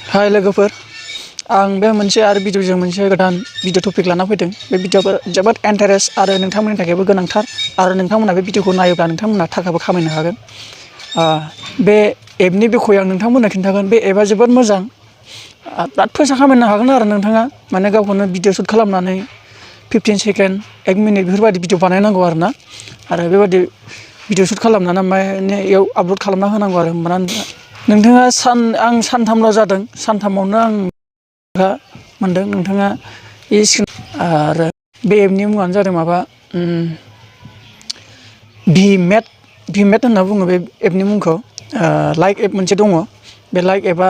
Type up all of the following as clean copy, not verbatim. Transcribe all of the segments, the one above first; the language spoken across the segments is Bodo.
हाय लोगोफोर, आं बे मोनसे आरो भिडिअजों मोनसे गोदान भिडिअ टपिक लाना फैदों। बे भिडिअआ जोबोद इन्टारेस्ट आरो नोंथांमोननि थाखायबो गोनांथार आरो नोंथांमोना बे भिडिअखौ नायोब्ला नोंथांमोना थाखाबो खामायनो हागोन। बे एपनि बिखय आं नोंथांमोननो खिन्थागोन। बे एपआ जोबोद मोजां। बिराद फैसा खामायनो हागोन आरो नोंथाङा माने गावखौनो भिडिअ शुट खालामनानै 15 सेकेन्ड 1 मिनिट बेफोरबायदि भिडिअ बानायनांगौ आरो बेबायदि भिडिअ शुट खालामनानै माने इयाव आपल'ड खालामना होनांगौ आरो होमबाना नोंथाङा आं सानथामल' जादों, सानथामावनो आं मोनदों। नोंथाङा आरो बे एपनि मुङानो जादों माबा भिमेट होनना बुङो बे एपनि मुंखौ। लाइक एप मोनसे दङ। बे लाइक एपआ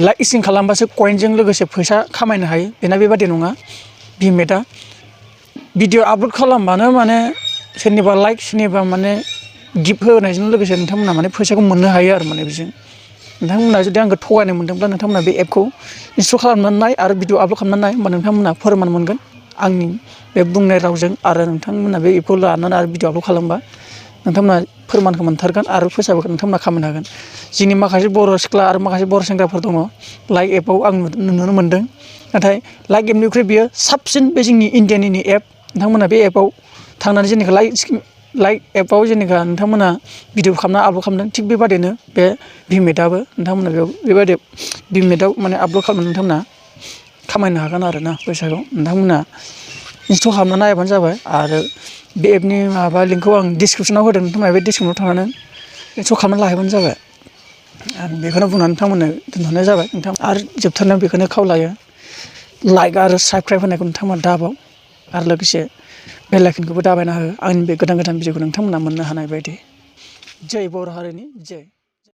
लाइक इसिं खालामबासो कइनजों लोगोसे फैसा खामायनो हायो। बेना बेबादि नङा। भिमेटआ भिडिअ आपल'ड खालामबानो माने सोरनिबा लाइक सोरनिबा माने गिफ्ट होनायजों लोगोसे नोंथांमोना माने फैसाखौ मोननो हायो आरो माने बेजों। नोंथांमोना जुदि आंखौ थगायनो मोनदोंब्ला नोंथांमोना बे एपखौ इनस्टल खालामनानै नाय आरो भिडिअ आपल'ड खालामनानै नाय, होमबा नोंथांमोना फोरमान मोनगोन आंनि बे बुंनाय रावजों। आरो नोंथांमोना बे एपखौ लानानै आरो भिडिअ आपल'ड खालामबा नोंथांमोना फोरमानखौ मोनथारगोन आरो फैसाबो नोंथांमोना खामायनो हागोन। जोंनि माखासे बर' सिख्ला आरो माखासे बर' सेंग्राफोर दङ लाइक एपआव आं नुनो मोनदों। नाथाय लाइक एपनिख्रुइ बियो साबसिन बे जोंनि इण्डियानिनो एप। नोंथांमोना बे एपआव थांनानै जेनेबा लाइक एपआव जेनेबा नोंथांमोना भिडिअ खालामना आपल'ड खालामदों, थिग बेबादिनो बे भिमेटआबो नोंथांमोना बेयाव बेबायदि भिमेटआव माने आपल'ड खालामनानै नोंथांमोना खामायनो हागोन आरोना फैसाखौ। नोंथांमोना इनस्टल खालामना नायबानो जाबाय। आरो बे एपनि माबा लिंकखौ आं डिसक्रिपसनाव होदों। नोंथांमोना बे डिसक्रिपसनाव थांनानै इनस्टल खालामना लाहैबानो जाबाय। आं बेखौनो बुंनानै नोंथांमोननो दोनथ'नाय जाबाय। आरो जोबथारनायाव बेखौनो खावलायो, लाइक आरो साबस्क्राइब होनायखौ नोंथांमोना दाबाव, आरो लोगोसे बेल आइकनखौबो दाबायना हो, आंनि बे गोदान भिडिअखौ नोंथांमोना मोननो हानाय बायदि। जय बर' हारिनि जय।